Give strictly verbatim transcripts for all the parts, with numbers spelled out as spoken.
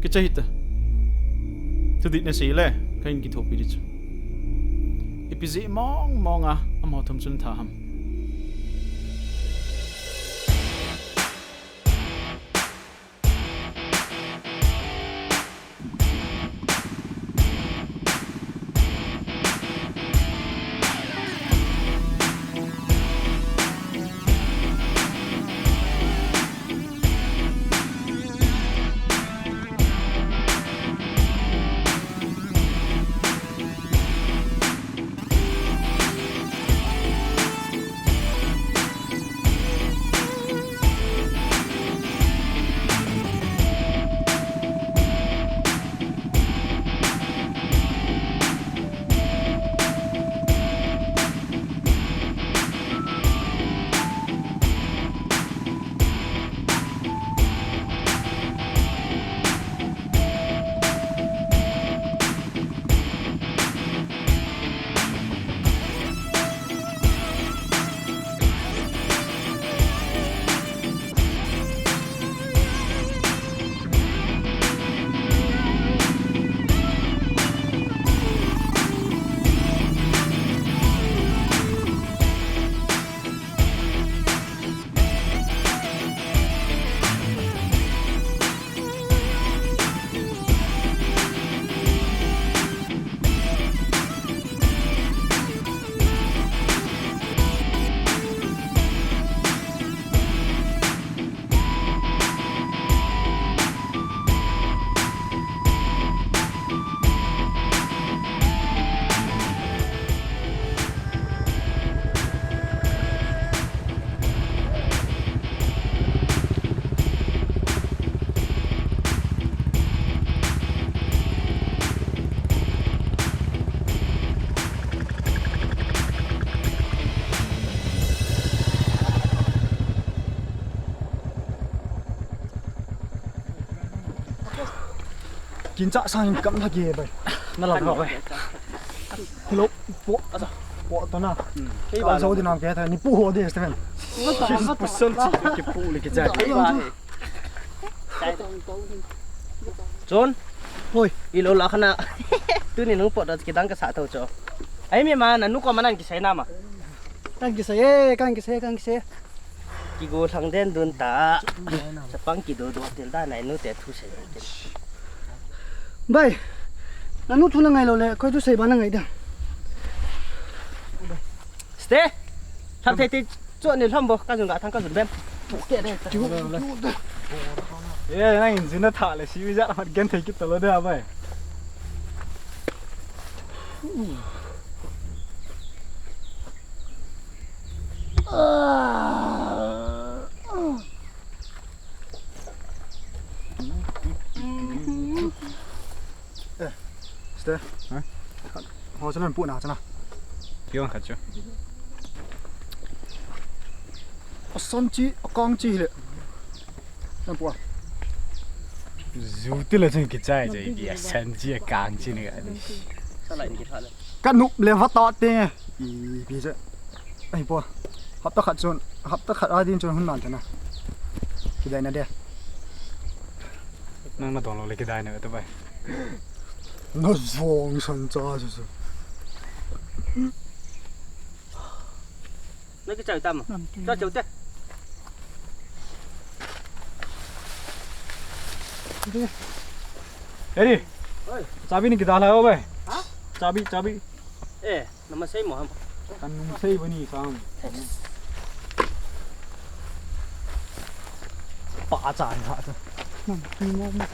Icha hita. Thudih nasei le, kahin kithopi ding chu. Ipi jeh mong mong a, amaho thum chun tha ham. Kin cha sang in kam lha ke bai. Na la ba bai. Hello, po. Po to na. Kei ba zo di nam ke tha ni pu ho de, Stephen. Puson chi ki pu le ki cha. Kei ba. Chon. Hoi. Ilo la khana. Tuni nung po da ki dang ka sa tho cho. Ai mi ma na nu ko ma nan ki sai na ma. Kan kisei e, kan kisei, kan kisei. Kigo lhang den dun ta. Chapang kido do tel da nai nu te thu sei. Bai. Nanu thu na ngai lou le, koi thu sei ba na ngai da. Ste. Thap thei thei chu ni lhom bo, ka jun ga thang ka jun bem. Ke de. Ye, na in jin na tha le si wi ja mat gen thei kit ta lou de a bai. Eh, Ste. Hah? Ho chana pu na chana. Pion khat chu. Asan chi, akang chi le. Nan pu a. Zu ti le chun kichai je, ipi asan chi akang chi ni ga di. Sa lai ni ki tha le. Ka nup le va ta te. Ipi che. Ai pu a. Hapta khat chun, hapta khat a din chun hun man ta na. Kidai na de. Nang na dong lou le kidai na ta bai. Na jong san cha chu chu. Na kichai tam. Cha chau te. Eri. Oi. Chabi ni kidai la o bai. Ha? Chabi, chabi. Eh, na ma sei mo ham. Kan nung sei bani sam. Pa cha ni ha cha. Ni mo mo.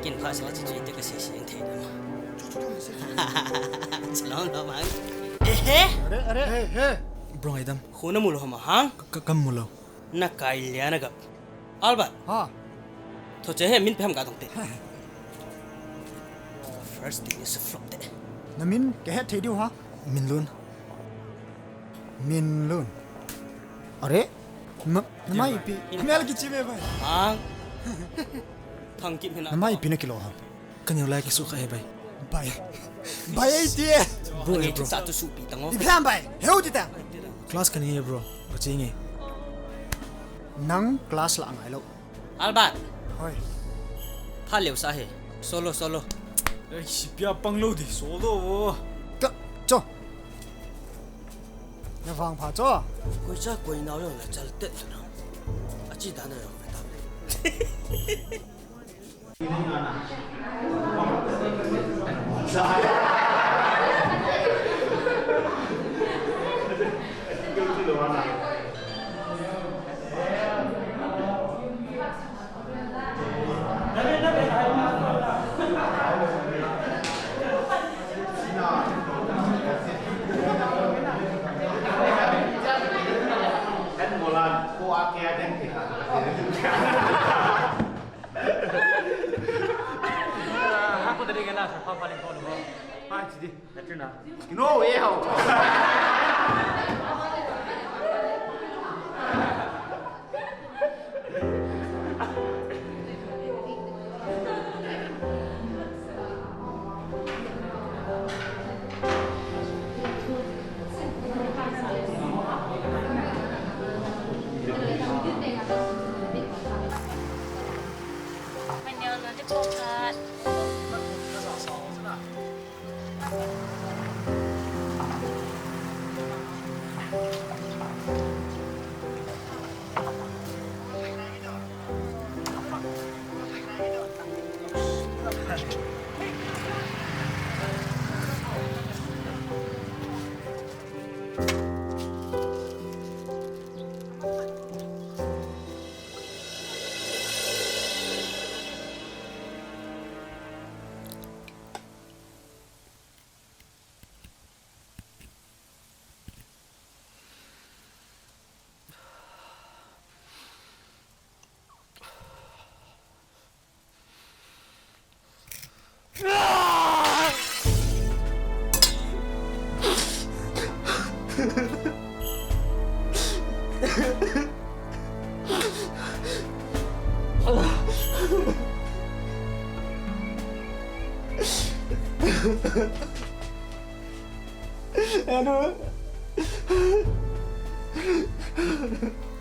Kin pha sila chi chi te ka se se thei dam. Chalong lo mang. Eh he. Are, are. Hey, hey. Bro, ngaidam. Khuna mulo hama hang. Ka, ka, kamulo. Na kai lia na gap. Albert. Ha. Tho che he min phem ka dong te. First thing is a flop te. Na min ke he thei diu ha. Minlun. Minlun. Are? Na, na mai pi. Mel ki chi me bai. Hang. Thang ki mina. Na mai pi na kilo ha. Ka neo lai kisu kha he bai. Bai. Bai ai ti e. Bro, eh, bro. Sa tu su pi tang o. Ipi ham bai. Heu ti ta. Class ka nei e bro. Ka chi nge. Nang class la ngai lo. Albert. Hoi. Pha leu sa he. Solo, solo. Ei, si pia pang lo di, solo. Ka, cho. Na vang pha cho. Koi cha koi nao lo la chal tet tu na. A chi dan na lo ka ta.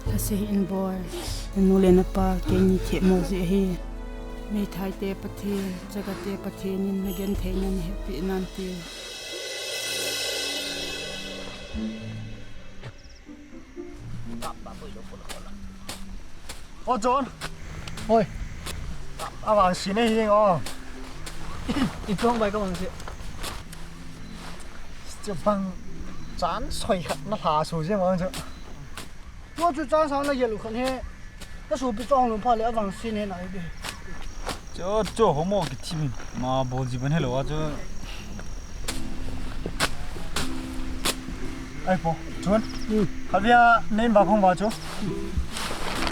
Lhase hih in boi, nanu le napa keini themmo jeh ahi. Meithaite Pathen, Chagate Pathen in nagentheina nahepeh nante. O John. Hoi. Avangse nahi jeng o. Ipi hung bai kavangse. Chubang chan soi khat nalha so jeng vang chu. Tua chu chan sang nagel u khat hi. Nasopi chu ahung lhun phat le avangse nahi nai de. Chu, chu homo kithim ma bol ji ban helou a chu. Ai po, John. Hmm. Khatvei a name va khong va chu.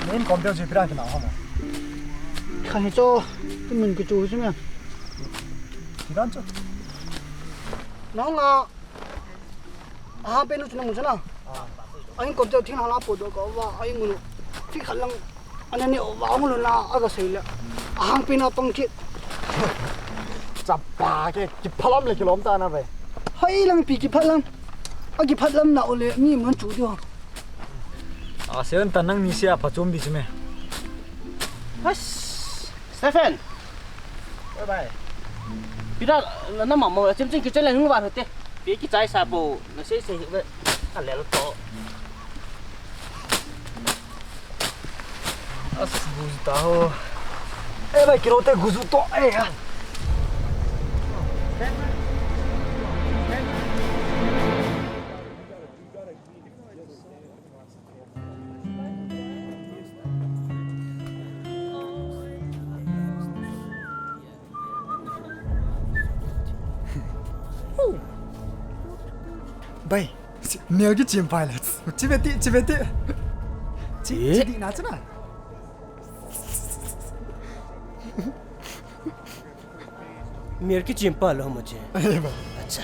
Name kom peo ji pira kina hamo. Kha hi chu, tu min kichu chu me. Kidan chu. Nang a. Aha, penu chu namu chu na. Ah. Ahin kom chu thinglhang a potdoh kah uva, ahin ngulu. Fee khat lang ana ne uva, ngulu na, aga sei le. Ahang pena pang kit. Chapa ke, kiphalam le kilom ta na ve. Hoi lang pi kiphalam. A kiphalam na u le, mi mun chu diu. A, sen ta nangni sia phachom di chu me. Has, Stephen. Bye bye. Pira, na, na mama, chim chim kichai le hung va te. Pi kichai sa po, na sei sei ve. A le lo to. As, guzu ta ho. Eh, bhai, kilo te guzu to, eh, yaar. Chi, mel kichim pai le. Chi ve ti, chi ve ti. Chi, Eh? Chi di na chi na. Mel kichim pa lo mo che. Ai ba. Acha.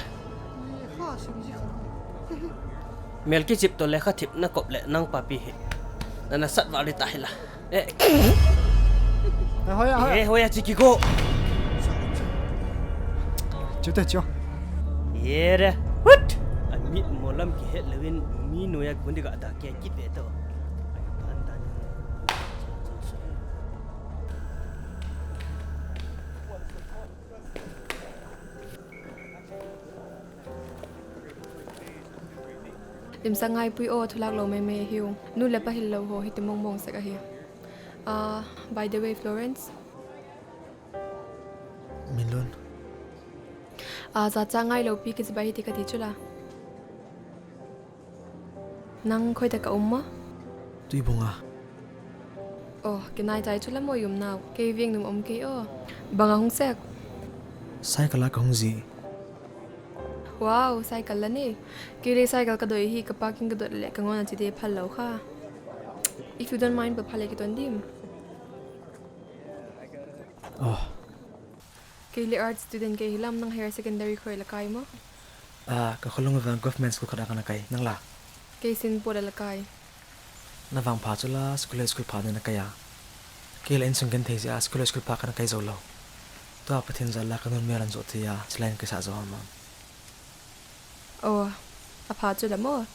Mel kichim to lekha thip na kop le nang papi hi. Na na sat va le ta hi la. Eh. Na hoya, hoya. Eh, hoya chi ki ko. Chu te chu. Ye re. What? A mi molam ki het lewin mi noya kundi ga da ke ki pe to. Ai pan dan. Limsah ngai pui o, thulak lo mai mai ahiu. Nu le pa hil lo ho, hiti mong mong sek ahi. Ah, by the way, Florence. Minlun. Ah, jacha ngai lo pi kijibai hiti kati chu la. Nang khoita ka um ma? Tuibung a. Oh, kinai chai chu la mo yum nau. Kei veng num um kei o. Bang a hung sek? Cycle a ka hung ji. Wow, cycle la ni. Kei le cycle ka doi hi ka parking ka dot le ka ngon a chi de phal lo kha. If you don't mind, bal phal le ki ton dim. Oh. Kei le art student kei hilam, nang higher secondary khoi la kai mo? Ah, ka kholung vang government school khat a kana kai, nang la? Kei Sinpo la la kai. Na vang pha chu la, school school pha na kai a. Kei la insung ken thei jeh a, school school pha kana kai jou lo. Tua Pathen jal a ka nun mel an jo thei a, chilan kei sa jo ma. Oh, a pha chu la mo.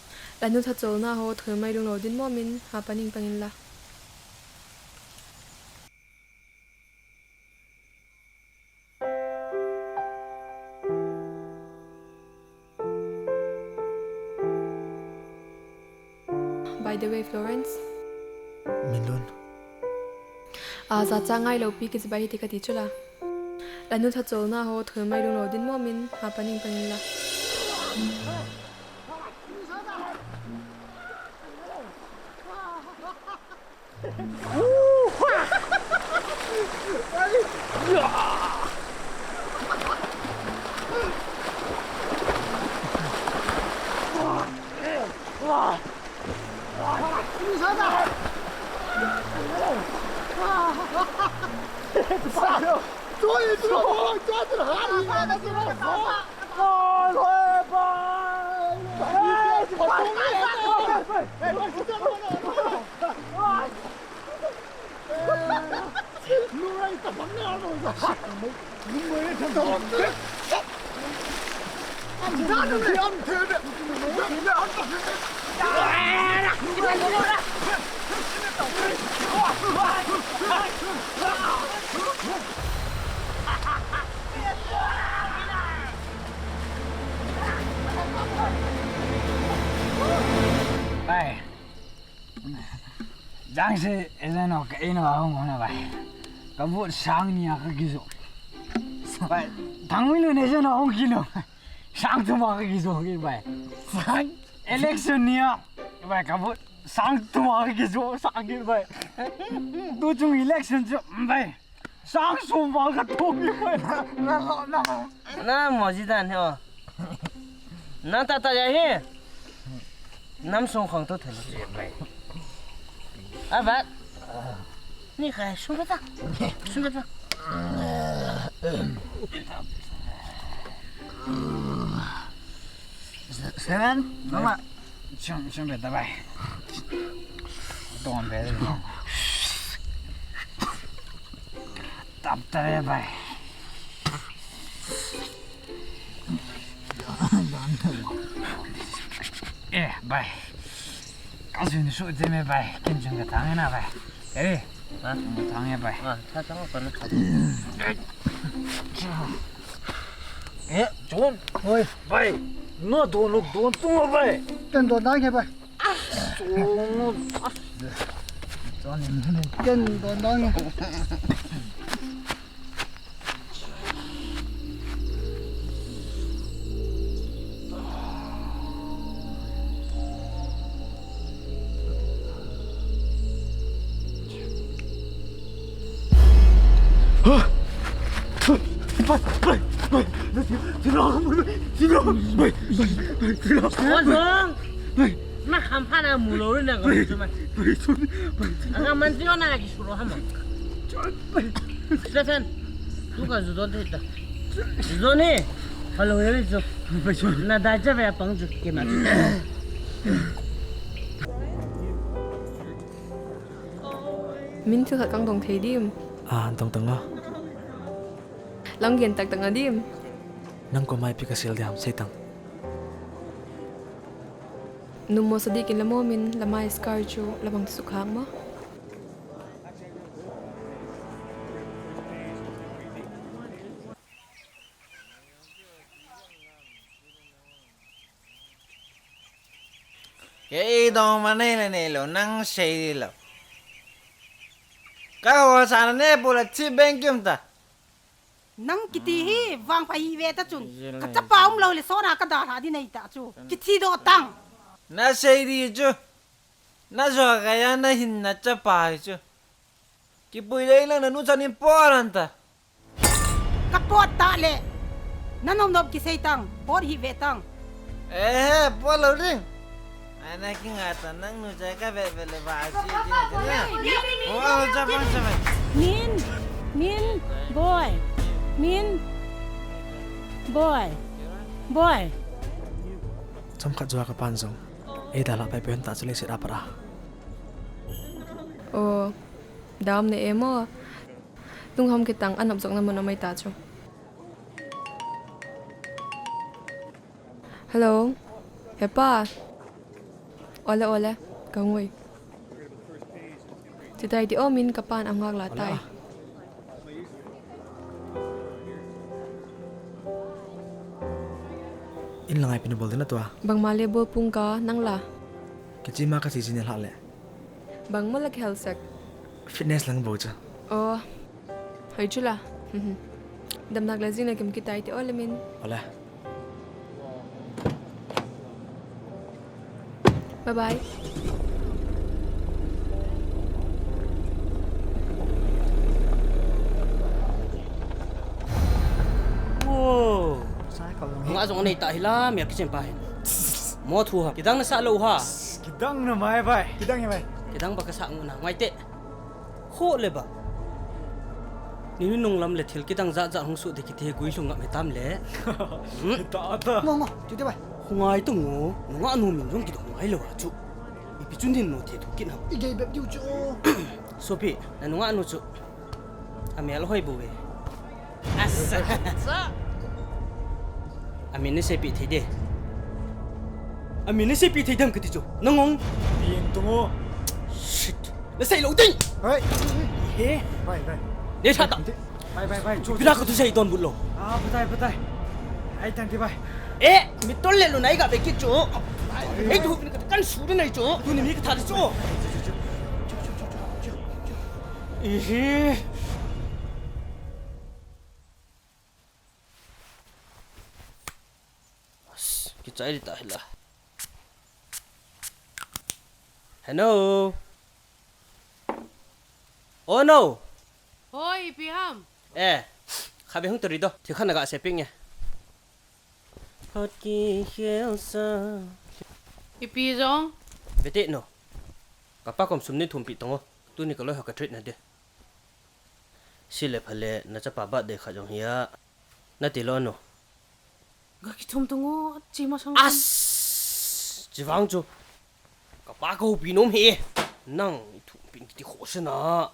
La nu tha chol na ho, thoi mai lung lo din mo min, ha paning panin la. By the way, Florence. Minlun. Ah, jacha ngai lo pi kijibai hiti kati chu la. La nu tha chol na ho, thoi mai lung lo din mo min, ha paning panin la. Bai. Jangse ejen ho ka in a hung hung na bai. Ka vote sang ni a ka kijo. Bai, Thangminlun ejen ho hung kilo. Sang thum a ka kijo ki bai. Sang election ni a. Bai, ka vote sang thum a ka kijo, sang ki bai. Tu chung election chu bai. Sang som val ka thum hi bai. Na, na, na. Na mo ji dan he o. Na ta ta ya he. Nam song khong to thelo. A vat. Ni khai sung ka ta. Sung ka ta. Seven, mama. Sung, sung ka ta bai. Don bai. Tap ta bai. Eh, bai. Ka jun su te me bai. Kin jun ka tang na bai. Eh. Ha? Ka tang bai. Ah, ta ta ko na. Eh, John. Oi. Bai. No don lo don tu bai. Ken don dang ke bai. Ken don dang. Pai, pai. Ozong. Na khampha na mu lou na ka chu mai. Anga man chu na ki suro hama. Stephen. Tu ka zu don te ta. Zu don he. Hello, here is. Na dai cha ve pang chu ke ma. Min thil khat kang dong thei dim. A, dong dong a. Lang gen tak tak a dim. Nang ko mai pi ka sil diam sei tang. Numo sadik in lamo min lamai scar chu labang sukha mo. Kei dong ma nei le nei lou, nang sei lou. Ka ho sa na ne pu la chi beng kim ta. Nang kiti hi vang pa hi ve ta chun. Ka chapa um lou le sona ka da la di nei ta chu. Kithi do tang. Na sei di chu. Na zo ka ya na hin na chapa hi chu. Kipui le lang na nu chan in por an ta. Ka pot ta le. Na nom nom kisei tang, pot hi ve tang. Eh, pot lou ding. Ai na ki nga ta nang nu cha ka ve ve le ba chi chi na. Oh, cha bang cha bang. Min, Min, boy. Min, boy. Boy. Chomkhat jua ka pan jong. Ei da la pai pen ta chu le sit a para. Oh. Dam ne emo. Tung ham kitang anop jok na mun amai ta chu. Hello. Hepa. Ole ole. Ka ngui. Chitai ti o min ka pan am ngak la tai. In langai pin bol dina tua. Bang ma le bol pung ka nang la. Ka chi ma ka chi chi ne la le. Bang mo la kihel sak. Fitness lang bo cha. Oh. Hoi chu la. Mhm. Dam nak la jing na kim kitai te ole min. Ole. Bye bye. Wow. Sai ka lo. Nga jong nei ta hi la, mi a kichen pa hin. Mo thu ha. Kidang na sa lo ha. Kidang na mai bai. Kidang hi bai. Kidang ba ka sa ngu na ngai te. Kho le ba. Ni nu nung lam le thil kidang ja ja hung su de kiti gui lung ngam he tam le. Hmm? Ta ta. Ngo ngo, chu te bai. Hu ngai tu ngo, nunga nu min jong kidong ngai lo a chu. Ipi chun din no the thu kin ham. I gei bep diu chu. Sopi, na nunga nu chu. A mel hoi bu ve. Asa. Amin na seipi thei de. Amin na seipi thei dem kati chu. Nangong. Pieng tungo. Shit. Na sei lo ding. Hai. He. Bai, bai. Ne sa ta. Bai, bai, bai. Chu. Pina ka tu sei don bulo. Ah, patai, patai. Ai tang ti bai. Eh, mi tol le lu nai ga be ki chu. Ei tu pina ka kan su de nai chu. Tu ni mi ka tha de chu. Ihi. Kichai di ta hila. Hello. Oh no. Hoi, ipi ham. Eh, khabe hung tori do. Thikhan naga se ping ye. Hot ki khel sa. Ipi jong. Bete no. Kapa kom sum ni thum pi tongo. Tuni ka loi ha ka treat na de. Sile phale na chapa birthday kha jong hia. Na ti lo no. Ga ki thum tungo chi ma sang. As. Chi vang chu. Kapa ko pi nom he. Nang i thum pin kiti kho se na.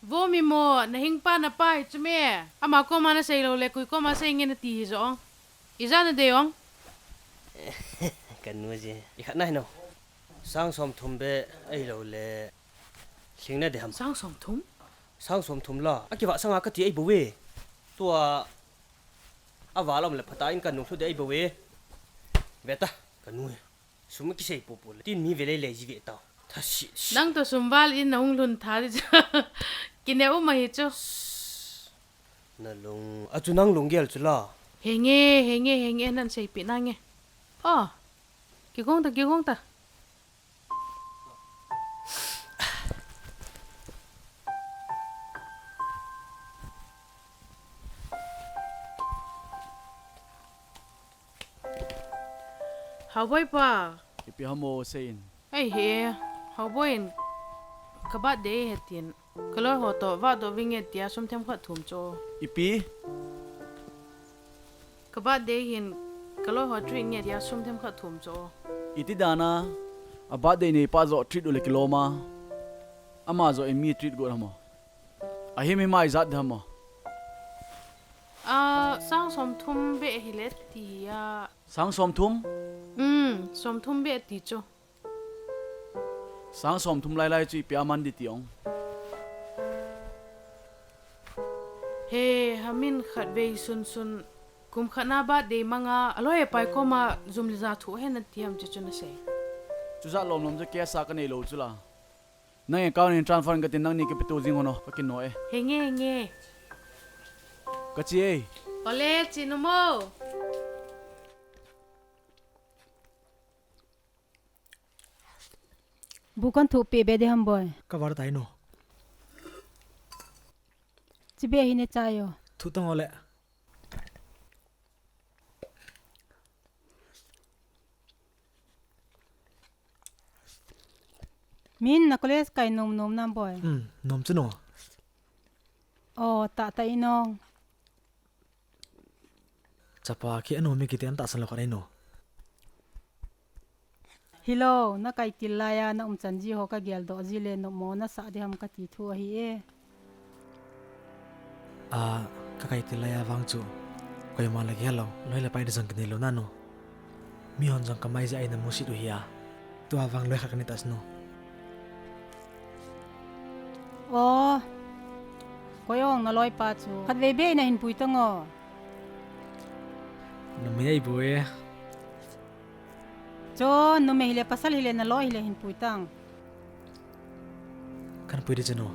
Vo mi mo, na hing pa na pa hi chu me. Ama koma na sei lo le, kui koma sei nge na ti hi jong. I ja na de jong. Ka nu je. I khat na hi no. Sang som thum be, ei lo le. Hling na de ham. Sang som thum? Sang som thum la. A kiva sanga ka ti ei bo ve. Tua. A va lom le phata in ka nu hlu de ei bo ve. Ve ta, ka nu he. Sum kisei popo le. Tin mi ve lei lei ji ve tau. Tha si si. Nang to sum val in na hung lhun tha di cha. Kine um ahi chu. Na lung. A chu nang lung gel chu la. Henge, henge, henge nan seipi nange. Oh. Kigong ta, kigong ta. Hoboi pa. Ipi ham o, seiyin. Ei he, Hoboi in ka birthday ahi tin. Ka loi ho toh vah doh vinge tia sum themkhat thum cho. Ipi? Ka birthday hin ka loi ho treat nge tia sum themkhat thum cho. Iti dan a, a birthday neipa joh treat u le kilom a, ama joh in mi treat got ham o. Ahi mi mai jat de ham o. A, sang somthum beh hile ti a. Sang somthum? Um, somthum beh ti chu. Sang somthum lailai chu ipi a man di ti ong. He, hamin khatvei sunsun, kum khat na birthday mang a, aloi apai koma jum le ja thu hen ati ham chu chu na sei. Chu jat lomlom chu cash a ka nei lou chu la. Nang account in transfer in ka tin, nangni ka pe to jing hon o, ka kino e. Henge, henge. Ka chi e. Ole, chi nu mo. Bu kan thu pe be de ham boi. Ka var tai no. Chi be hi ne cha yo. Thu tang ole. Min na college kai nom nom nam boi. Hmm, nom chu no. O, ta ta i nong. Chapa khi anu mi kiti an ta san lo khat ai no. Hello, na kai til lai a, na um chan ji ho ka gel doh ji le, nom mo na sa di ham ka ti thu ahi e. A, ka kai til lai a vang chu, koima le gel lou, loi le pai di jong ka nei lou na no. Mi hon jong ka mai ji a i na musit u hi a. Tua vang loi khat ka nei ta si no. O, koi ong na loi pa chu. Khatvei be na hin pui tang o. Numei a i bu e. Cho, numei hile, pasal hile, na loi hile, hin pui tang. Kan pui di chu no.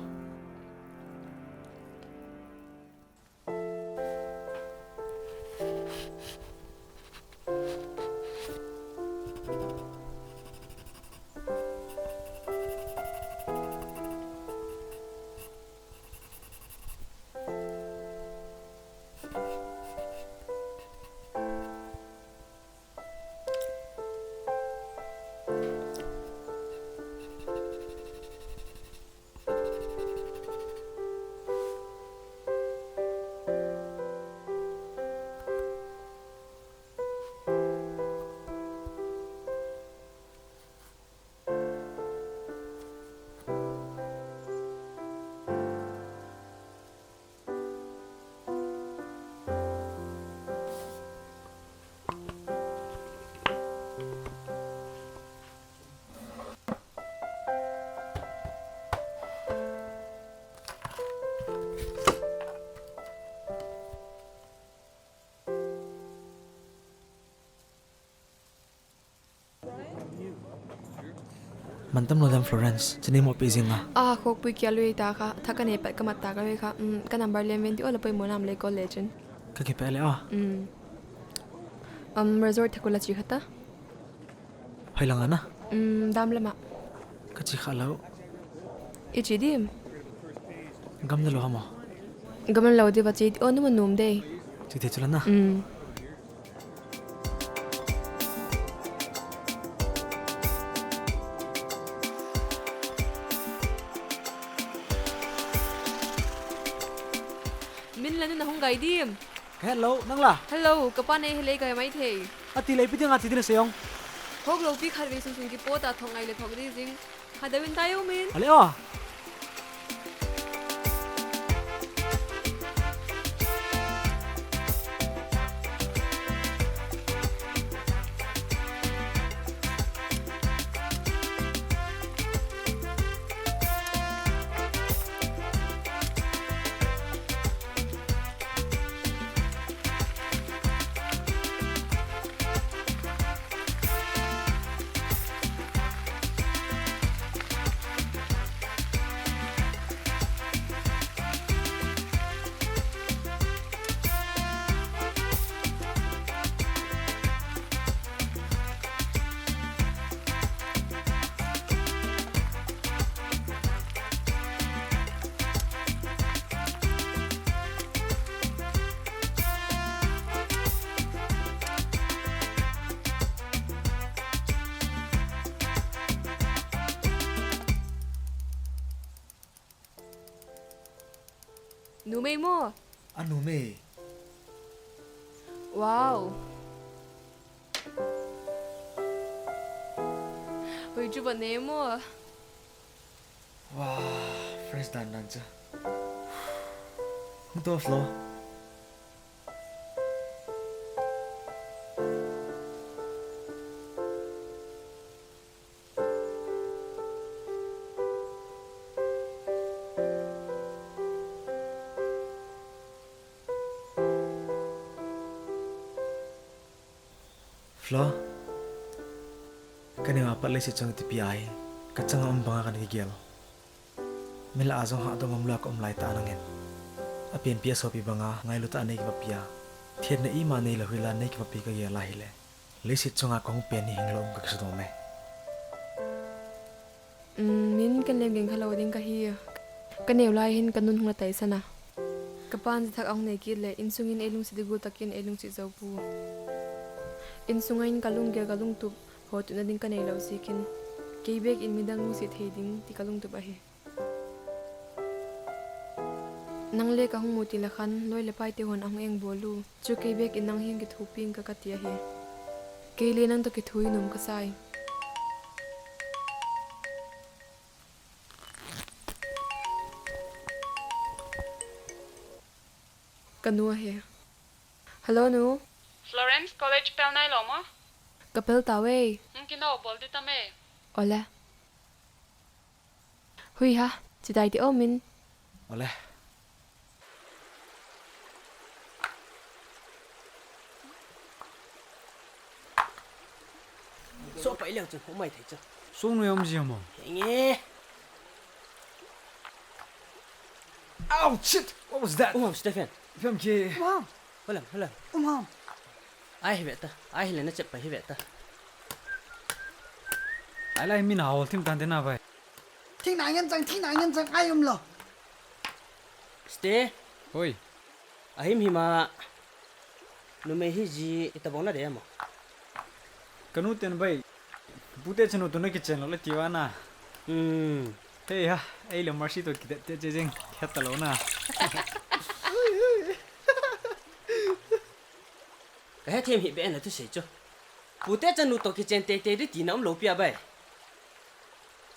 Mantam lo dam Florence, chini mo pi jing a. A, khokpui kia lui ta kha, tha ka nei pat ka mat ta ka lui kha, um, ka number lem ven ti o la poi mo nam le call le chin. Ka kipe le a. Um. Um, resort tha ko la chi khata. Hoi lang ana? Um, dam lama. Ka chi kha lo. I chi dim? Gam na lo hamo? Gam na lo di ba chi, o, numa num de. Chi te chula na? Um. Min la nu na hung gai dim? Ka het lo, nang la? Hello, ka pa nei helei kai mai thei. A ti lei pi ding a ti ding sei ong. Hok lo pi khat vei sung sung ki po ta thong ai le thok di jing. Kha da win ta yo min. Ale o. Numei mo? A numei. Wow. Hui chu ba ne mo? Wow, fresh dan dan cha. Hung to flow. Flo, ka neo a pat leiset chang tipi ahi, ka chang a um banga kana kigel. Milah a jong hahdoh ngam lou a ka um lai ta nangin. A penpi a sopi banga ngailu tah a nei kivapi a. Thenna ima nei lou hila nei kivapi ka gel a hile. Leiset chunga ka hung pen hi hinglou um ka kisadom e. Umm, min kan lem geng kha lou ding ka hi. Ka neo lai hin ka nun hung la taisan a. Ka pan jithak a hung nei kit le, insung in ei lungset ding gul takin ei lungset jou pu. Insung a in ka lunggel ka lungtup, hotuna ding ka nei lou jikin. Kei bek in midang lungset thei ding ti ka lungtup ahi. Nang le ka hung mu teng le khan, loi le pai te hon a hung eng bol u. Chu kei bek in nang hin kithopi ing ka ka ti ahi. Kei le nang toh kithopi nom ka sa e. Ka nu ahi. Hello, nu. Florence, college pel nai lou mo? Ka pel tauve. Hung kino, bol ding tam e. Ole. Hui ha, chitai ti o min. Ole. So pai leng chu, hung mai thei chu. Sung noi um ji mo? Henge. Ow, shit! What was that? Um ham, Stephen. Fem ki. Um ham. Holam, holam. Um ham. Ai hi ve ta. Ai hi le na chep pai hi ve ta. Ai lai min hol thim tan te na bai. Thing na ngen chang, thing na ngen chang, ai um lou. Ste. Hoi. Ahim hima. Numei hi ji itabang na de mo. Ka nu ten bai. Pute chanu toh na kichen lou le ti va na. Hmm. Hei ha, ei le Mercy toh kidet te che jeng, het ta lou na. Ka hethem hi be na thusei chu. Pute chanu toh kichen teitei ding tina um lou pi a bai.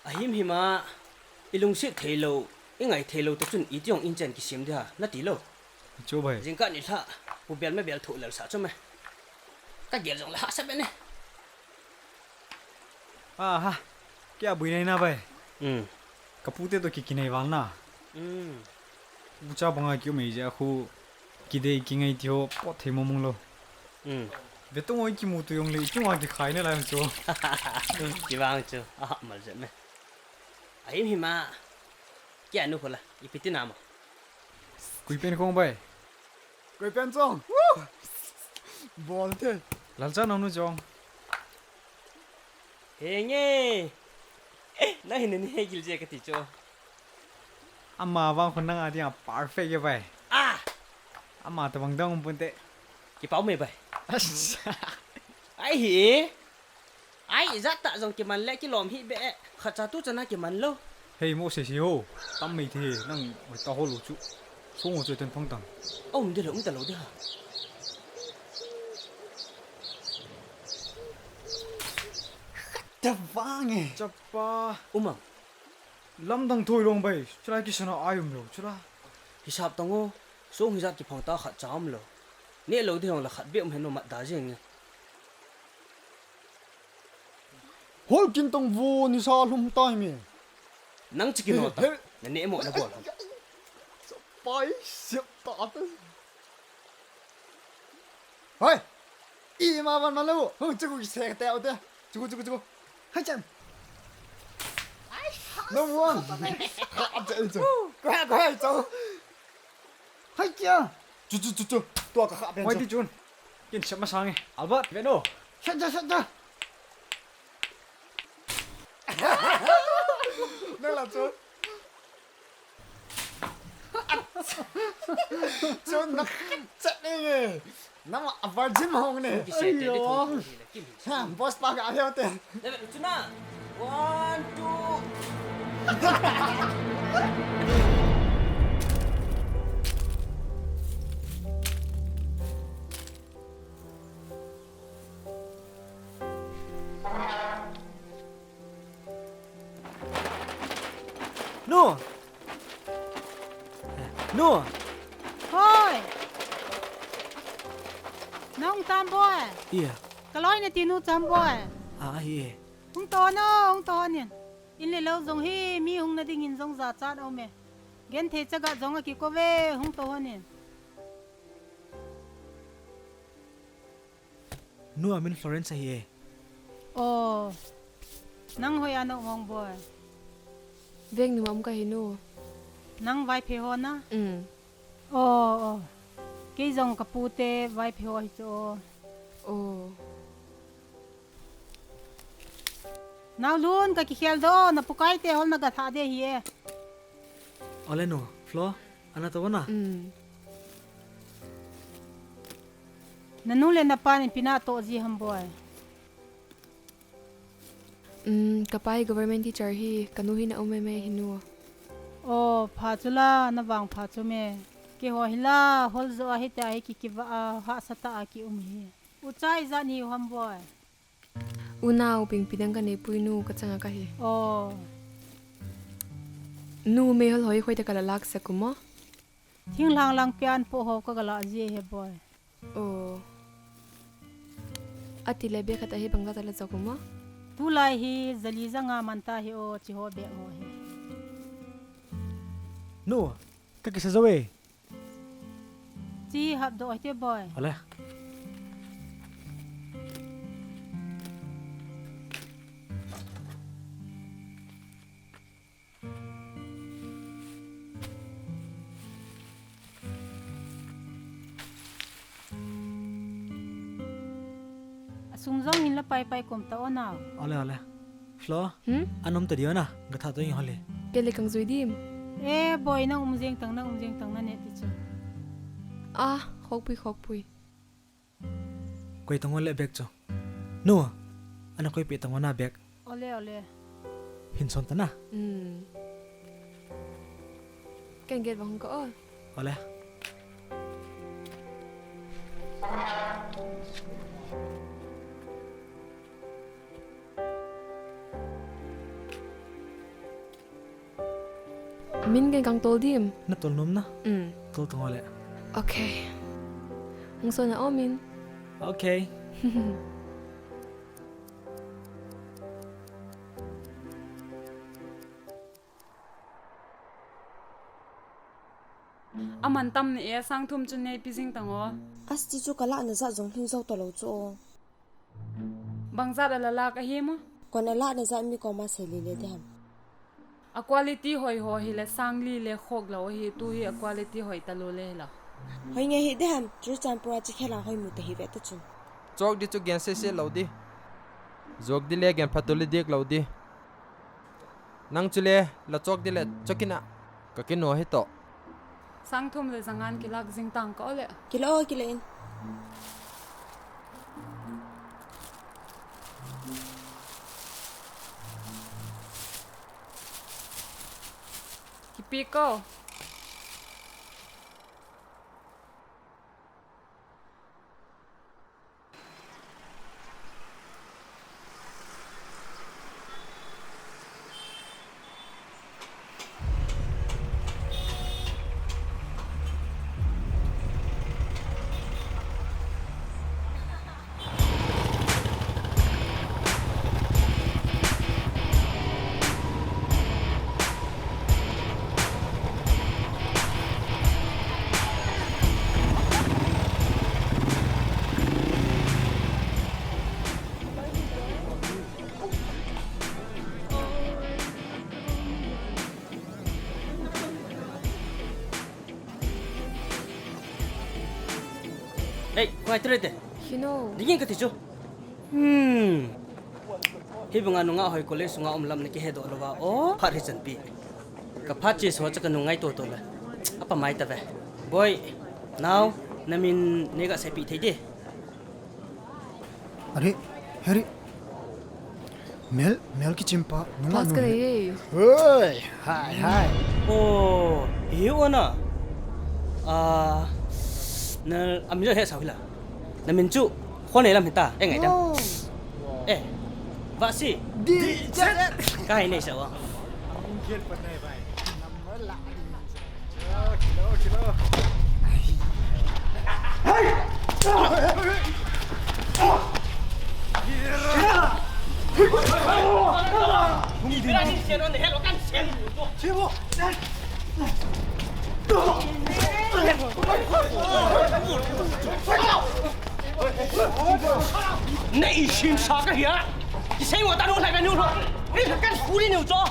Ahim hima, i lungset thei lou, i ngai thei lou toh chun iti jong in chen kisem ding ham, na ti lou. Chu bai. Jingkah nilhah, pu bel me bel thoh lel sa chu me. Ka gel jong le hahsa be ne. Aha, kei a bui nei na bai. Hmm. Ka pute toh ki kinei val na. Hmm. Bucha banga ki um ei jeh a khu kidei kingai ti ho pot thei mong mong lou. Hmm. Ve tong oi kimu tu jong le i chung a kikhai na lai chu. Kivang chu, a hah mal jep me. Ahim hima, kei a nu khu la, ipi ti na mo. Kui pen khong bai. Koi pen chong. Woo! Bol the. Lalcha nang nu chong. Henge. Eh, na hin ni he gil je ka ti cho. Ama vang khun nang a dia perfect ye bai. Ah! Ama tabang dang pun te. Kipau me bai. Ai hi. Ai, ijat tah jong kiman le kilom hi be. Khatcha tu chana kiman lou. Hei, mo se se ho. Tam mei the, nang mai ta ho lou chu. Song ho chu ten phang tang. Um de lou, um ta lou de ha. Khat ta vang e. Chapa. Um am. Lamdang thoi long bai. Chulai kisana ai um lou. Chula. Hisap tang o. Song hijat kiphang ta khatcha um lou. Ne lou de hong la khat be um hen no mat da jeng e. Hol kin tong vo nisa lhum tai mi. Nang chi kino ta. He, he. Na ne mo na bol. Pai siap ta ta. Hoi. I ma van ma lo. Hu chu ku se te o te. Chu ku chu ku chu ku. Hai chan. No one. Ha, ha, ha, ha. Ko ha, ko ha, chu. Hai kia. Chu, chu, chu, chu. Tua ka kha pen chu. Hoi ti chun. Kin siap masang e. Albert, ve no. Sat ja, sat ja. Nang la chu. Chu na chat ne. Nang a virgin hong ne. Ayo. Ha, boss pa ka ayo te. Chuna. One, two. Nu! Nu! Hoi! Nang tam boi. Iya. Kaloi nati nu tam boi. Ah, iya. Hung to no, hung to nin. In le lou jong hi mi hung na ding in jong jachat aume. Genthei chaga jong akikouve, hung to nin. Nu, amin Florence ahi e. Oh. Nang hoiya na um ham boi? Veng numa um kahi nu. Nang Vaiphei ho na? Mm. Oh, oh. Kei jong kapu te Vaiphei ho hi chu. Oh. Nau lun, kakikhel doh, na pukai te hol na ga tha de hi e. Ole nu, Flo, ana to na? Mm. Nanu le napan ipi na to ji ham boi? Mm, kapai government teacher hi, kanu hi na um mei mei hi nu. Oh, pha chu la, na vang pha chu me. Keiho hi la, hol jo a hi ta hi ki kiva a, hahsa ta a ki um hi. Ucha ijat ni u ham boi? Unau pingpi dang kanei pui nu, kachanga kahi. Oh. Nu, meihol ho hi hoitah kala lak sek u mo? Thinglhang lang pian po ho kagala ji he boi. Oh. Ati le bag khat ahi bang khat ala jok u mo? Tulai hi jali janga man ta hi o, chi ho bag ho hi. Nu, kakisa jo e. Chi hap doh hite boi. Ale. Asung jong hin la pai pai kom ta o nau. Ale, ale. Flo, hmm? Anom ta diu na, ga tha to ing hole. Kei le kang jui dim. Eh, boi, nang um jeng tang, nang um jeng tang, na ne ti chu. Ah, khokpui, khokpui. Koi tang o le bag chu. Nu, ana koi pe tang o na bag. Ole, ole. Hin son ta na. Hmm. Ken gate vang ko o. Ole. Min ken kang tol dim. Na tol nom na? Mm. Tol tang o le. Okay. Hung son na o min. Okay. Aman tam ni e, sang thum chun nei pi jing tang o. Asti chu kala na jat jong hing jo ta lo chu o. Bang jat ala lak ahi mo? Kon ala na jat mi koma sei le le de ham. A quality hoi ho hi le sang li le khok lo hi, tu hi a quality hoi ta lo le hi lo. Hoi nge hi de ham, Churachandpur a chi khela hoi mu ta hi ve ta chun. Chok di chu gen se se lo di. Jok di le gen phat to le dik lo di. Nang chu le, la chok di le, chok in a, ka kino hi to. Sang thum le jangan kilak jing tang ka o le. Kila o, kila in. Kipi ko. Hei, koi tere te. Hino. Dingin ka ti chu. Hmm. Hi banga nungah hoi college sunga um lam na kihe doh lova. O, phat hi chanpi. Ka phat chi so cha ka nungai to to le. Apa mai ta ve. Boi, nau, na min nei ga sepi thei di. Are, Harry. Mel, Mel kichim pa, nunga. Class ka nunga nei e. Hoi, hai, hai. Oh, hi o na. Ah, na, amin jo he sa hila. Na min chu, khon nei lam hita, e ngai dam. Oh. Eh, va si. Di, di, chat. Chat. Kai nei sa wa. Ang khel pa nai bai. Na isim sa ka hia? Isei mo tanu lai ka nu lo. Ni ka kan kuli ni ujo.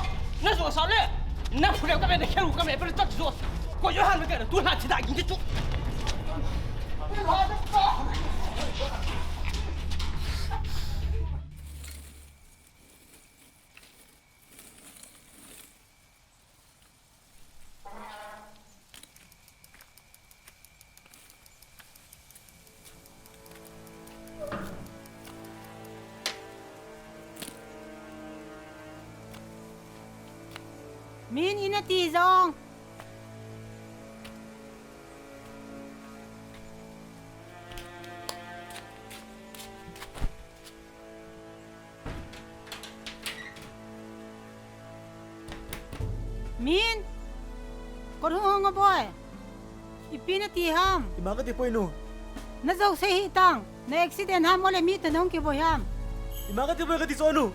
Na jo sa le. Na phule ka be de khelu ka me pe tak jo. Ko jo han me ka tu na ti da gin tu. Min ina ti jong. Min, ko hung hung a boy. Ipi na ti ham? Ima kati poi nu. Na jo sei hi tang. Na accident ham ole mi ta nong ki boy ham? Ima kati poi kati so nu.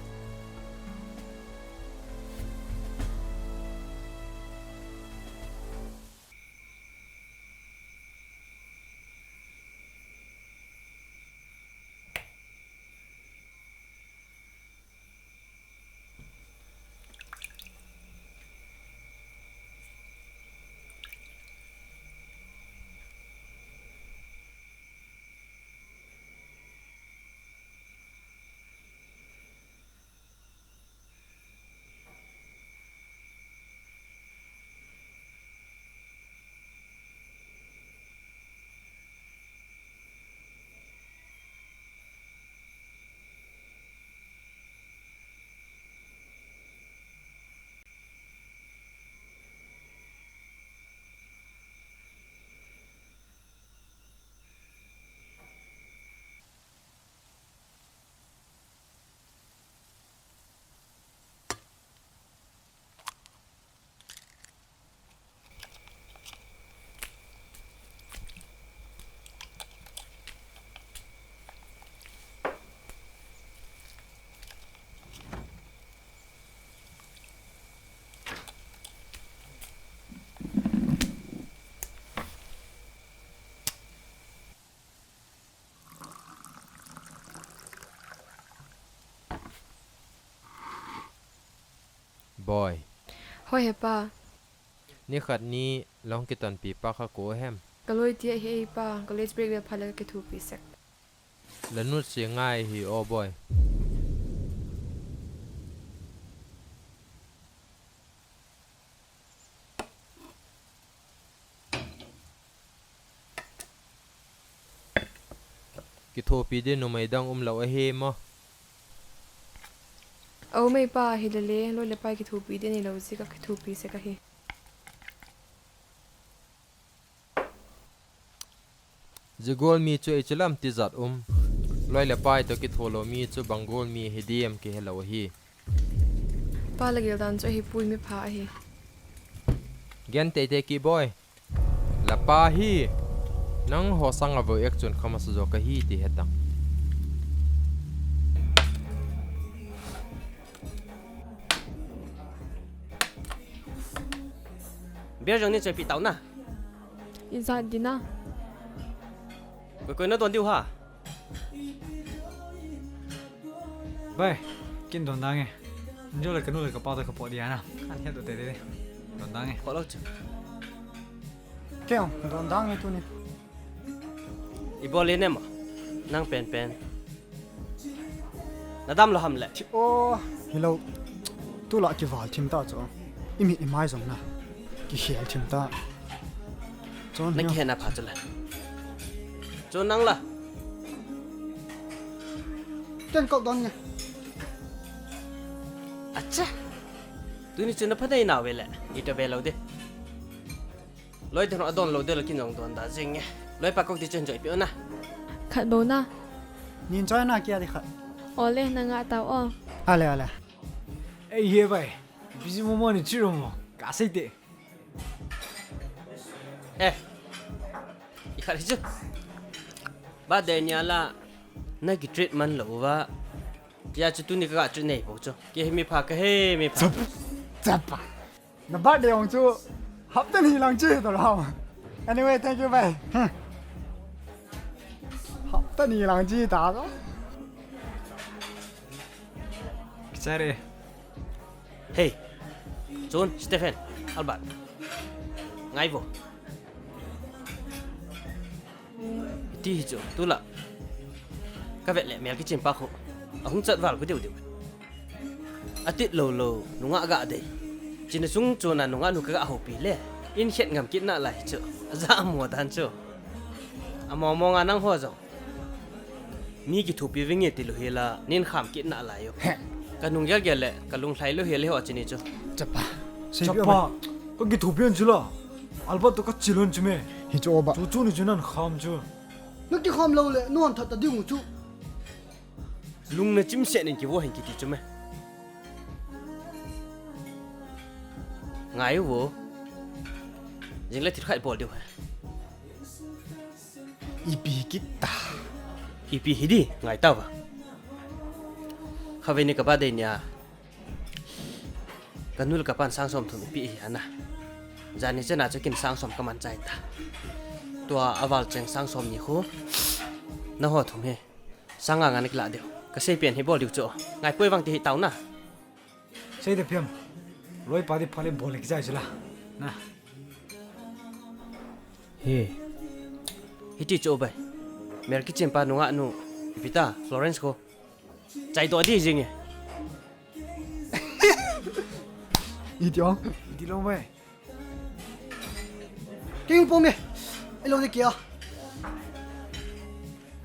Boy. Hoi he pa. Nikhat ni long kitonpi pa kha ko hem? Ka loi ti ahi ei pa, college break le pha le ka kithopi sek. La nutsi ngai hi o boy. Kithopi din numei dang um lou ahi mo? Au mei pa hi le le, loi le pai kithopi din ni lou si ka kithopi sek ahi. Zigol mi chu ei chu lam tijat um. Loi le pai to kitho lou mi chu bang gol mi hi diam kihe lou ahi. Pa la gel dan chu ahi pui mi pha ahi. Gen tei tei ki boy. La pa hi. Nang ho sang a vo ek chun khama sa jo ka hi ti hetang. Beer jong ni choi pi tau na. Ijat dina. Koi koi na don diu ha. Bai, kin don dang e. Njo le kanu le kapa to kapo dia na. An het do te de. Don dang e. Ko lo chu. Keo, don dang e tuni. Ibol le ne mo. Nang pen pen. Na dam lou ham le. Thi o, hilou. Tulai kival thim ta chu. Imi imai jong na. Kikhel thim ta. Chon na hi. Kihe na pha chu le. Chon nang la. Ken kau don nge. Acha. Tuni chu na pha dai na ve le. Ita ve lou de. Loi te no adon lou de lo kin jong don da jing nge. Loi pa kok ti chen joi pi ona. Khat bo na. Nin choi na kia di khat. Ole na nga tau o. Ale ale. Ei he bai. Busy mo mo ni chiro mo. Ka sei te. Eh, ikhat hi chu. Birthday nia la, na ki treat man lou uva. Hijeh chun tuni ka ga treat nei pou chu. Kei hi mi pha kahi, mi pha. Chapa. Na birthday ong chu hapta ni lang chi to lau. Anyway, thank you, bhai. Hmm. Hapta ni lang chi ta to. Kichare. Hey, John, Stephen, Albert. Ngai vo. Iti hi chu, tula. Ka vet le mel kichen pa khu. Ahung chat val khu deu deu. Atit lou lou, nungah ga dei. China chung chuna nungah nu ka ga houpi le. In khet ngam kit nalai chu. Aja mo dan chu. Amo mo nga nang ho jong. Mi kithopi vinge ti lou hi la, nin kham kit nalai u. He. Ka nung gel gel le, ka lung lhai lou hi le ho chini chu. Chapa. Sei pi Chapa, ama. Ka kithopi an chu la. Albert to ka chilon chu me. Hi chu oba. Chu chu ni chu nan kham chu. Na kikham lou le, nuan that ta ding u chu. Lung na chim se nin kivo hin kiti chu me. Ngai u vo. Jing le thil khai bol diu he. Ipi hi kit ta. Ipi hi di, ngai ta va. Kha ve ni ka birthday nia. Ka nu le ka pan sang som thum ipi hi ana. Jani chana chu kin sang som ka man chai ta. Tua aval cheng sang som ni khu. Na ho thum hi. Sang nga nga na kila diu. Ka sei pen hi bol diu chu. Ngai poi vang ti hi tau na. Sei de piam. Loi pa di phale bol le kichai chu la. Na. He. Hiti chu bai. Mel kichen pa nungah nu. Vita, Florence ko. Chai to di jing e. Iti ong. Iti lo mai. Kei hung pom e. Ei lo ni kia.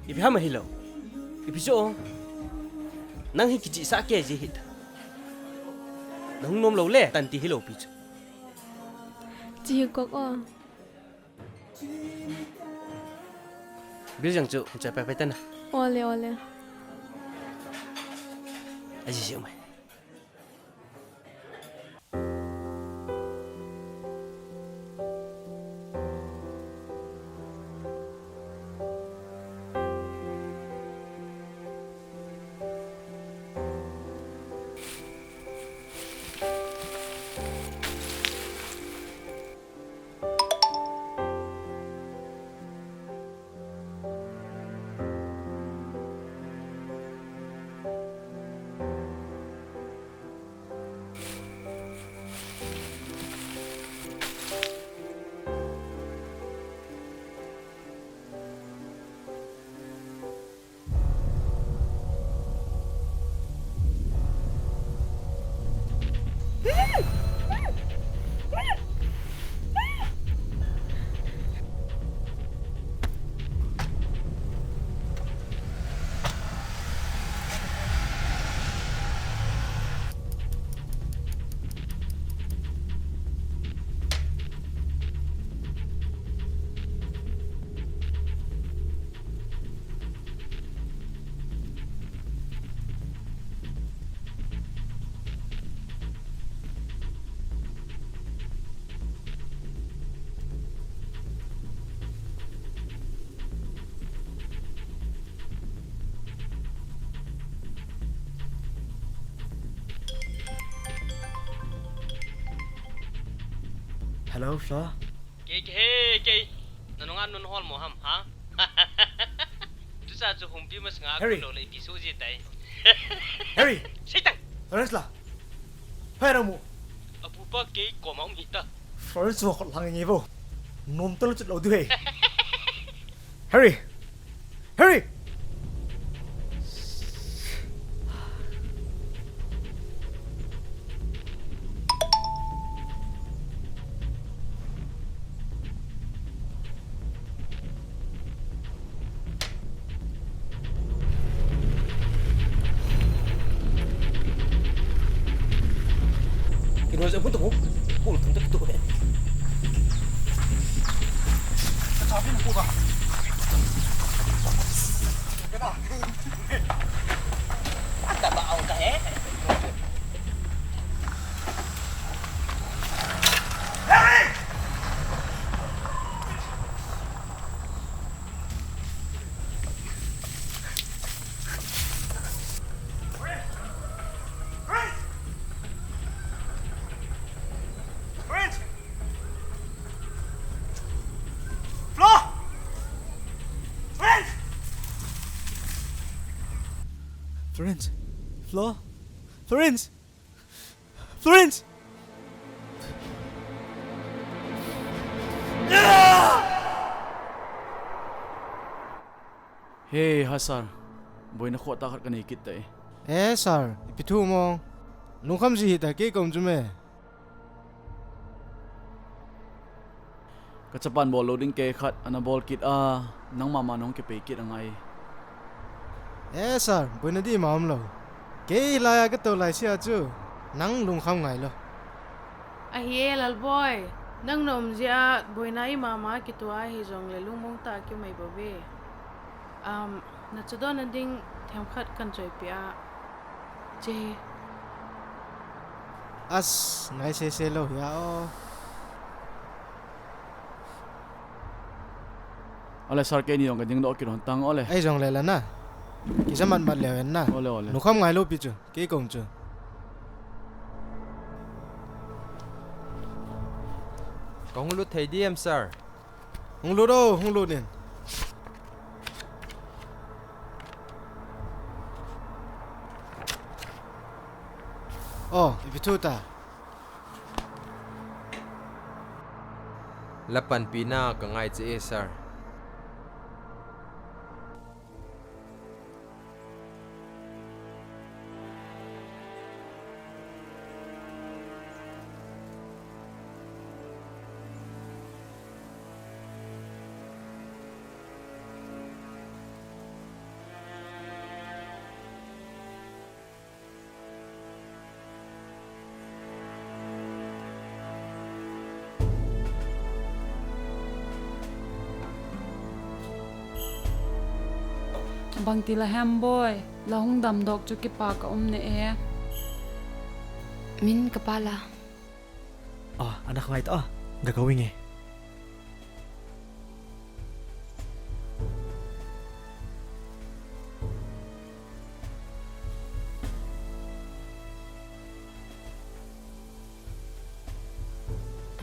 Ipi ham hilou. Ipi chu. Nang hi kichi sa ke ji hita. Nang nom lou le tan ti hilou pi chu. Chi kok o. Bil jang chu, cha pa pa ta na. Ole, ole. Aji ji mai. Hello, Flo. Kei, kei, kei. Na nunga nun hol mo ham, ha? Tusa chu humpi masanga Harry. Kulo le ipi so ji tai. Harry! Seitang! Florence la. Phai ra mu. Apupa kei koma um hita. Florence wa khot lang nge vo. Nom talo chut lo du he. Harry! Harry! Kino je pun tu ko. Pun tu ko he. Ka cha pin ko ka. Ka ta. Ka ba au ka he. Hey! Florence. Flo? Florence! Florence! Hey, ha sir. Boina khoh tah khat kanei kit tai. Eh, sir. Ipi thu mo? Lungkham ji hih ta, kei kaum chu me. Ka chapan bol lou ding case khat ana bol kit a, nangma ma nahung kipei kit angai. Eh, sir, boina ding ima umlou. Kei hilai a katou laise a chu, nang lungkham ngai lou. Ahi e, Lalboi. Nang na um jeh a, boina ima ma kitoh a hijongle lungmong tah a kium ahi bouve. Um, na chadon na ding themkhat kahin choipeh a. Che. As, ngai sese lou hia o. Ole sir, keini jong kading doh kit lhon tang ole. Ahi jongle la na. Kisa matmat leu hen na. Ole, ole. Lungkham ngai lou pi chu. Kei kaum chu. Kahung lut thei diem, sir? Hung lut o, hung lut in. O, ipi thu ta? La panpina kangai che e, sir. Bangti la hem boi, la hung damdoh chu kipa ka um ne e. Min ka pa la. Oh, ana khangai ta, oh, ga going e.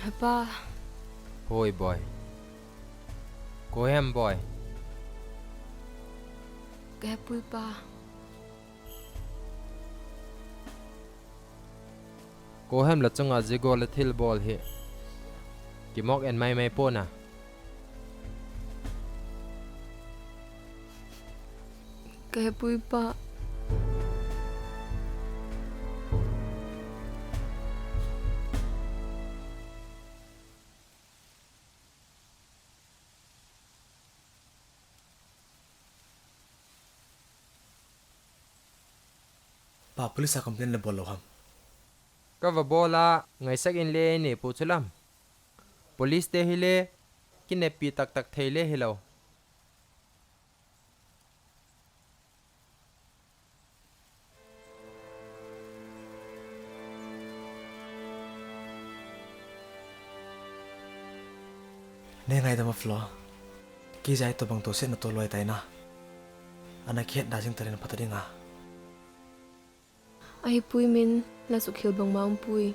He pa. Hoi boi. Koi hem boi? Ka hepui pa. Koi hem la chunga jigo le thil bol hi. Kimok en mai mai pon a. Ka hepui pa. Pa, police a complain le bol lou ham? Ka va bol a, ngaisak in le nei pu chu lam. Police te hi le, kinepi taktak thei le hilou. Nei ngaidam a Flo. Kei jeh a itobang tosetna toloi tai na. Ana kihetda jing taleng pha ta ding a. Ahipoi Min, la sukhel bang ma umpoi.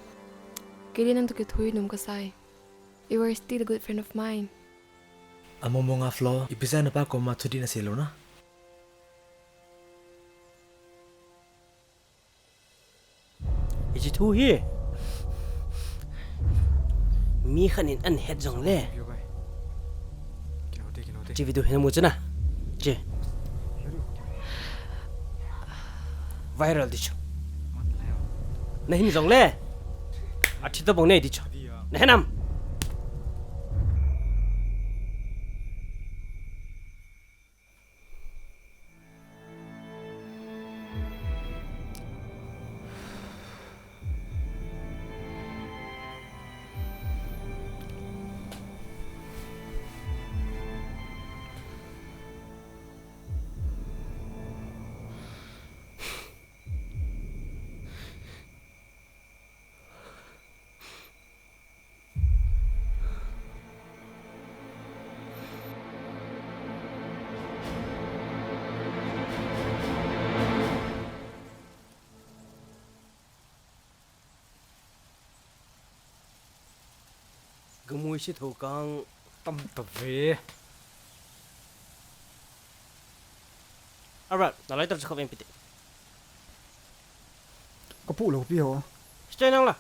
Kei le nang toh kithopi nom kasai. You are still a good friend of mine. Among mong a Flo, ipi jeh a napa koma thudih nasei lou na? Hiche thu hi mi khat in ahin het jongle, hiche video hi namu chu na, hiche viral ding chu. Nahin jongle, athi tobang nei ding chu. Nahe nam? Gamui si tho kang tam ta ve. Alright, na lighter chu khovei in piti. Kapu lou pi ho. Stay nang la.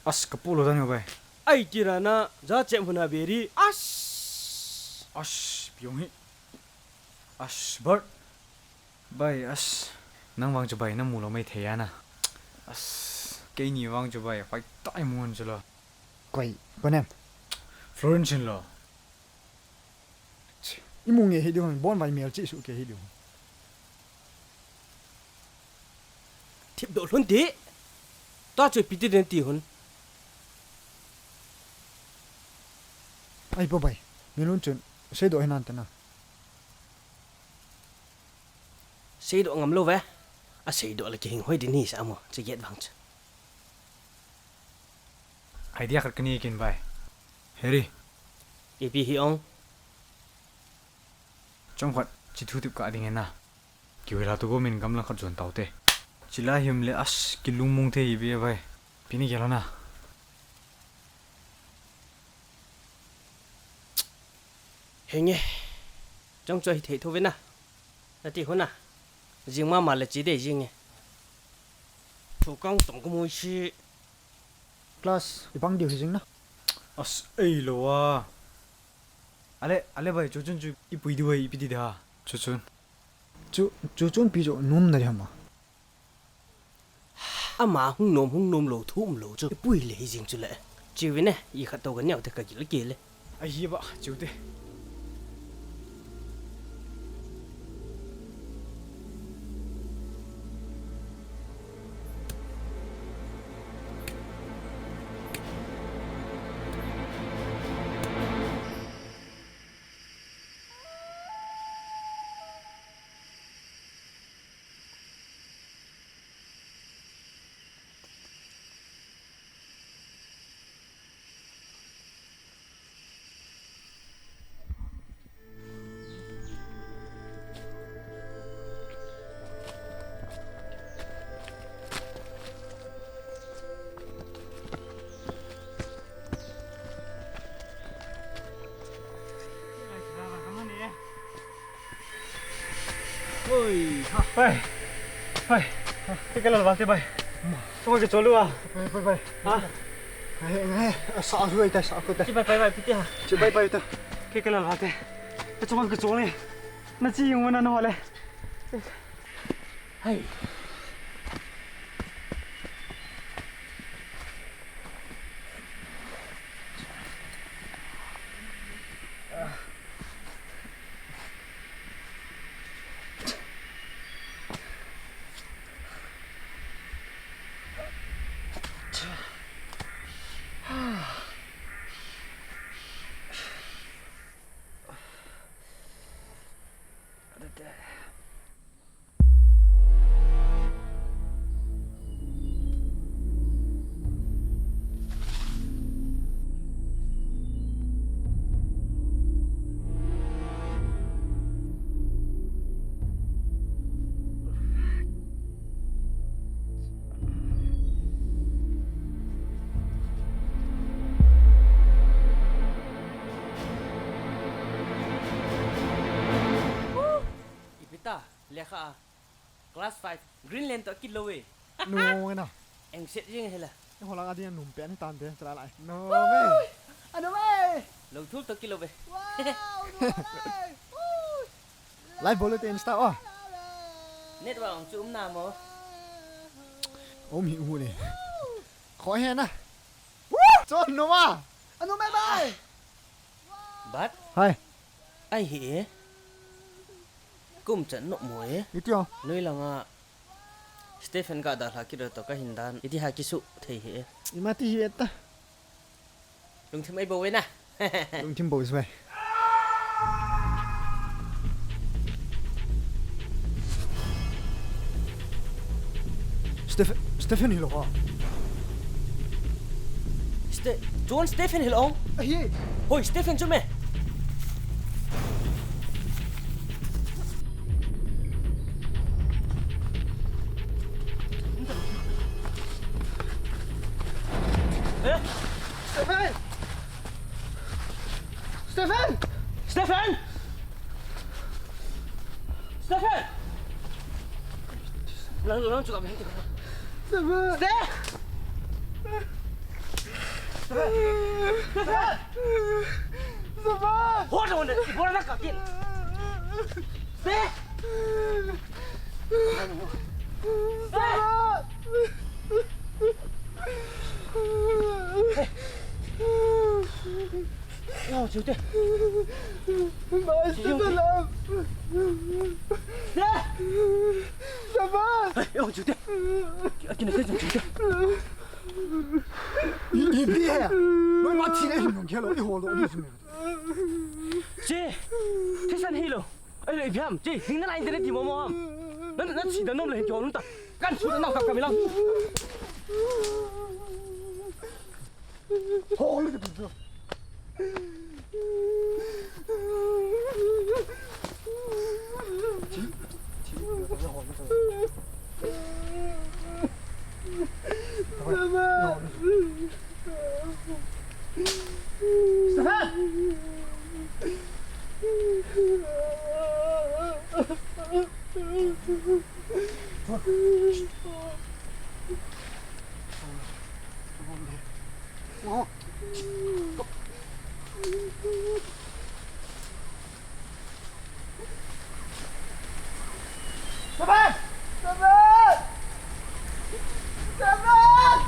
As, kapu lou dan ho bai. Ai, tira na, ja chem huna beri. As. As, piong hi. As, Bert. Bai, as. Nang vang chu bai, namu lou mai thei ana. As, keini vang chu bai, hoi tai mun chu lo. Koi, konem? Florence lo. Imu nge hi diu, bon vai mel chi su ke hi diu. Thip do lhun ti. Ta chu piti den ti hun. Ai po bai. Mel hun chun. Seidoh hinan tena. Seidoh ngam lou ve. A seidoh le kihing hoi din hi sa mo. Chi get vang chu. Idea khat kani kin bai. Harry. Ipi hi ong. Chomkhat, chi thu tip ka ding ena. Kiwei la tu go min gamlang khat jon tau te. Chila him le as kilungmong te ibe bai. Pini gelo na. Henge. Chong choi thei thu vena. Nati huna. Jing mama le chi dei jing e. Thu kang tong ko mui si. Class, ibang diu hi jing na. As, ei lo a. Ale, ale bai, chu chun chu ipui diu bai, ipi ti da. Chu chun. Chu, chu chun pi jo num na di hama. Ama hung nom, hung nom lo, thu um lo chu. Ipui le hi jing chu le. Chiu vin e, i khat to ka niau te ka gil ke le. Ahi ba, chiu te. Oi, ha. Pai. Pai. Ke ke lal vate pai. Chunga ke cholu a. Pai, pai, pai. Ha? Ngai, ngai. Sa hu ai ta, sa hu ta. Chi pai, pai, pai, piti ha. Chi pai, pai ta. Ke ke lal vate. Ke chunga ke cholu. Na chi yung na no le. Hai. Ipi ta, lekha a. Class five, Greenland to kilo e. No, na. Engset jing hela. Ni holang adi num pen tan de, chala lai. No, me. Anu me. Lo thul to kilo be. Wow, no, lai. Ui. Live bol te Insta o. Net wa ong chu um na mo. Um hi u le. Kho he na. Chon no ma. Anu me bai. Bat? Hai. Ai hi e. Kum chan no mo e. Itio. Noi langa Stephen ka da hla kiro to ka hin dan. Iti ha kisu thei hi e. Ima ti hi e ta. Lungthim ai bo we na. Lungthim bo is we. Stephen, Stephen hi lo ha. Ste-, John Stephen hi lo. Ahi. Hoi, Stephen chu me. Eh? Stephen! Stephen! Stephen! Stephen! Lang, lang, chuka, bang, chuka. Stefan! Stefan! Stefan! Hold on, ibola na kakin. Stefan! Stefan! Eo, chiu te. Bye, Stefan. Stefan! Eo, chiu te. Akina te, chiu te. I, i bi he. Noi ma thi le hin nong khelo, i hol do, i sum. Che, thisan hi lo. Ai, le, ipi ham, che, hing na la internet ti mo mo ham. Nan, nan si da nom le hin ki hol ta. Kan su na ka ka mi lang. Hol le ti ti. Stefan! Stefan! Stefan! Stefan!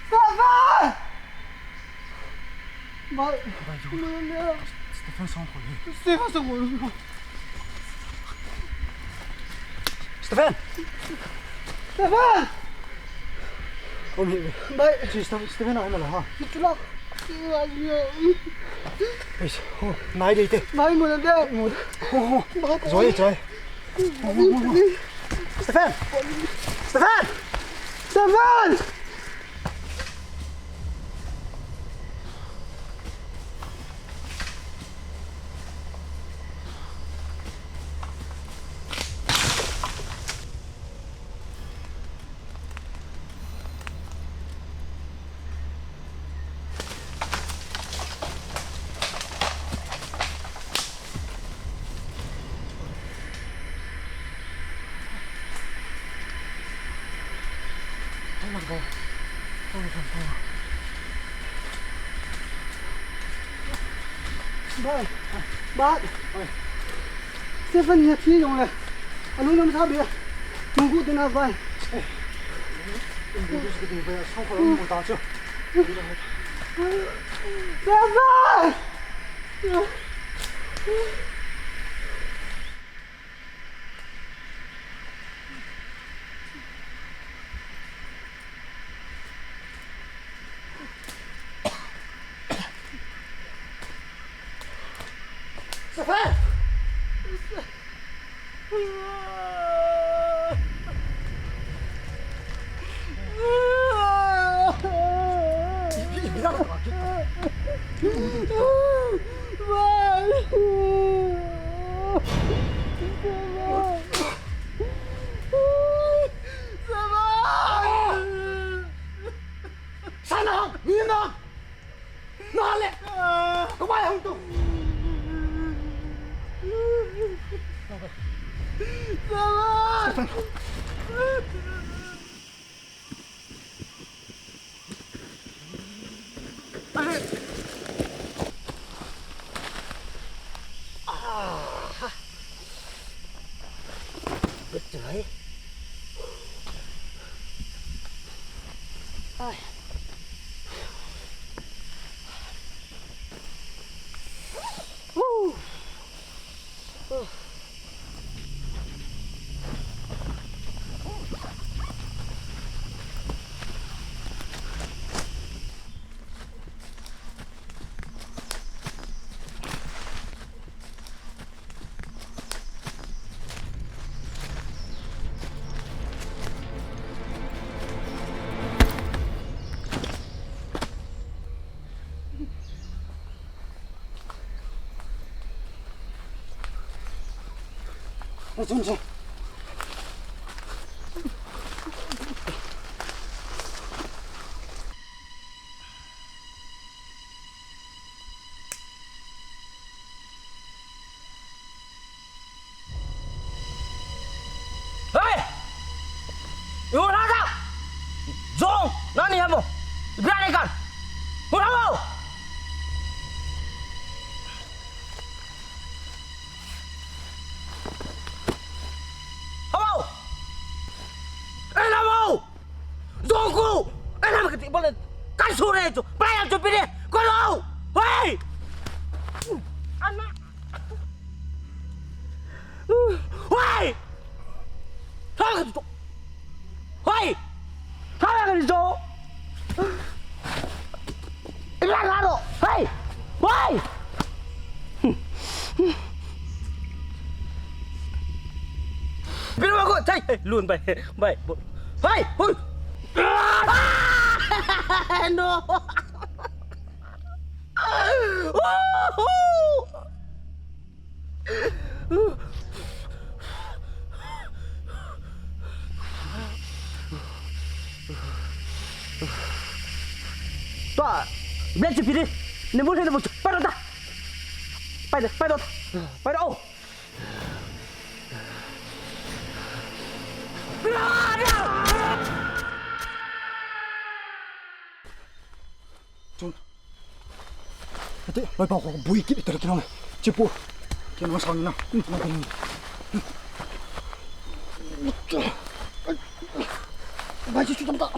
Stefan! Mai, mai le. Stefan sang ko ni. Stefan sang ko ni. Stefan! Stefan! Om hi. Mai. Chi Stefan, Stefan ai na la ha. Chi la. Chi la yo. Please. Oh, nai de te. Mai mo de. Mo. Oh, oh. Mai ko. Joy, joy. Stefan! Stefan! Stefan! Bai, bai. Stefan hi thi jong le. Alung nam sa bia. Nunggu dina bai. Stefan! Stefan! Sana! Nina! Nale! Kawai hung tu! Stefan! Good joy. Ai. Woo. Oh. Chun, chun. Hey! Iu na ka! Zong! Nani hamo? Ibrani kan! Huramo! Hamo! Enamo! Zong ku! Enamo kati bole! Kan sure chu! Paya chu pide! Kolo! Hey! Ana! Hoi! Hoi! Hoi! Hoi! Hoi! Pinu aku, hey, hey, lun, bai, bai, bo-, hey, hui. No. Tua, bia chu pidi. Ni mu le ni mu chu. Pai lo ta. Pai de, pai lo ta. Pai lo. Chun. Ate, loi pa ko bui kit ita kina. Chipu. Kina sang na. Bai chu chu tam ta.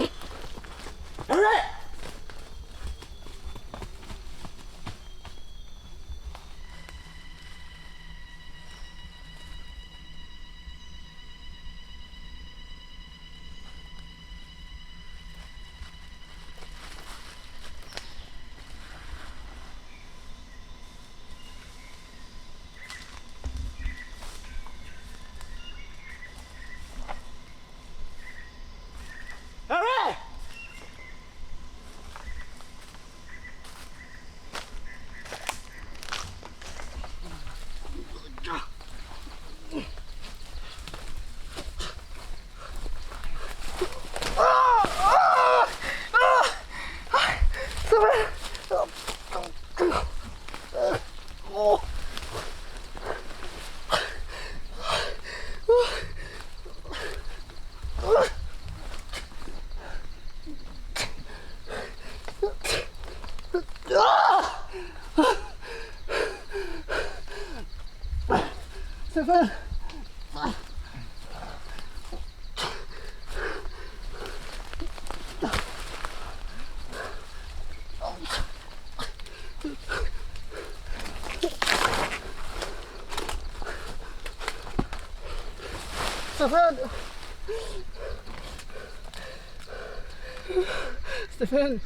Stephen! Stephen! Stephen!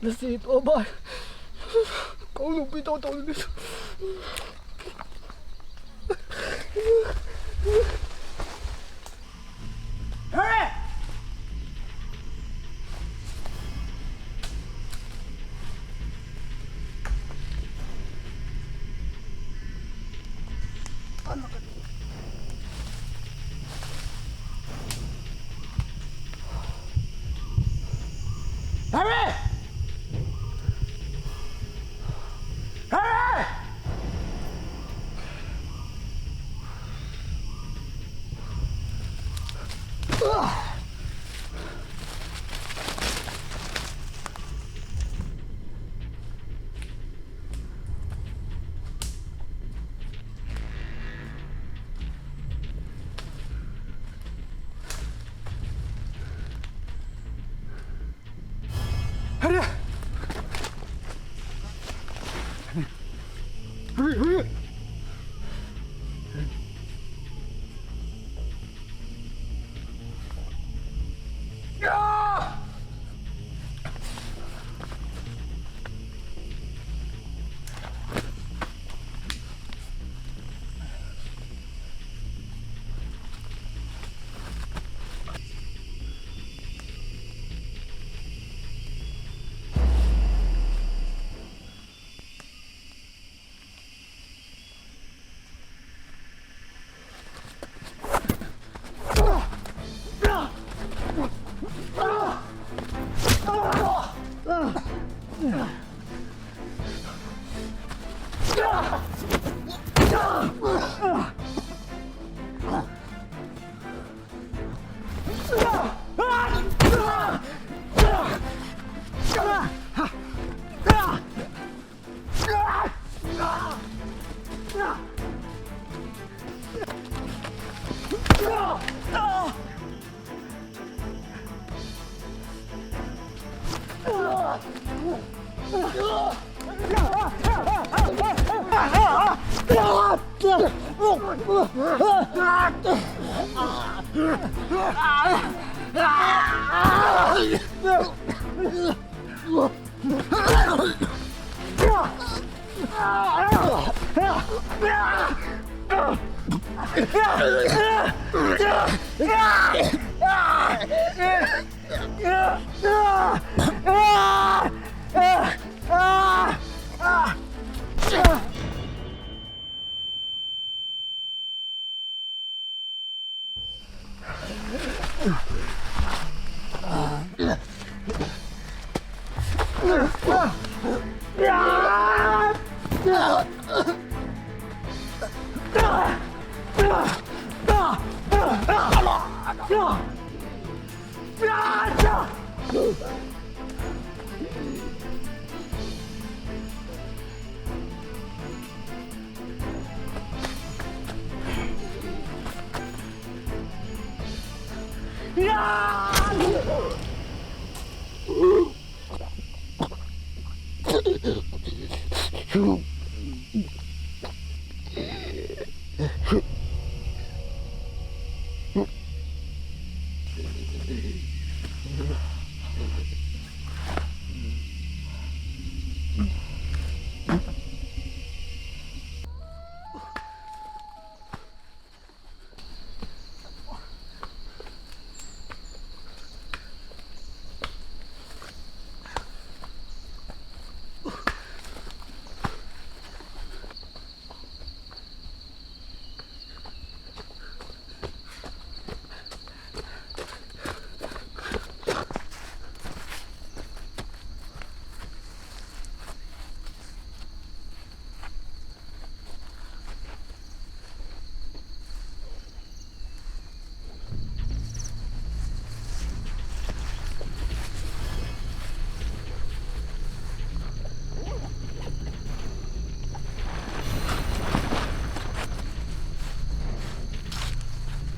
Nasi to bai. Kau nu pi to to ni. Harry! Harry! Harry! Harry, Harry!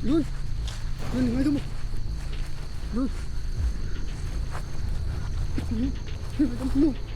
Lun. Lun, ngai tu mo. Lun. Lun, ngai tu mo.